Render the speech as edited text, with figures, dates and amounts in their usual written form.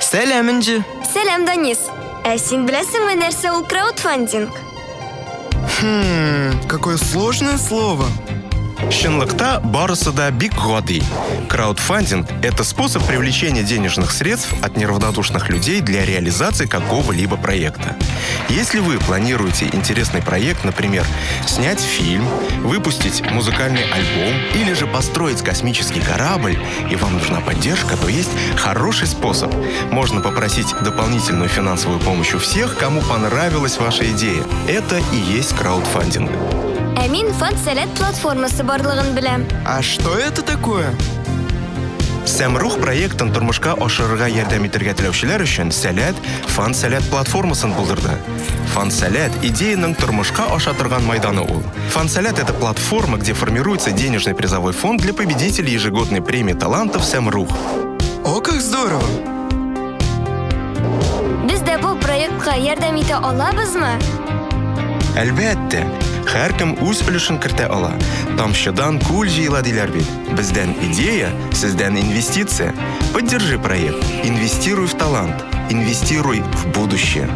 Сәлам, Энҗе. Сәлам, Данис. Ә син беләсеңме нәрсә ул краудфандинг? Хм, какое сложное слово. Чынлыкта барысы да бик гади. Краудфандинг – это способ привлечения денежных средств от неравнодушных людей для реализации какого-либо проекта. Если вы планируете интересный проект, например, снять фильм, выпустить музыкальный альбом или же построить космический корабль, и вам нужна поддержка, то есть хороший способ. Можно попросить дополнительную финансовую помощь у всех, кому понравилась ваша идея. Это и есть краудфандинг. Ә мин Фонд Сәләт платформасы барлыгын беләм. А что это такое? Сәмрух проектын тормышка ашырырга ярдәм итәргә теләүчеләр өчен Сәләт Фан Сәләт платформасын булдырды. Фан Сәләт идеяның тормышка аша торган майданы ул. Фан Сәләт это платформа, где формируется денежный призовой фонд для победителей ежегодной премии талантов Сәмрух. О, как здорово! Без дә бу проектка ярдәм итә алабызмы? Әлбәттә, һәркем үз өлешен кертә ала. Тамчыдан күл җыела диләр бит. Бездән идея, сездән инвестиция. Поддержи проект. Инвестируй в талант. Инвестируй в будущее.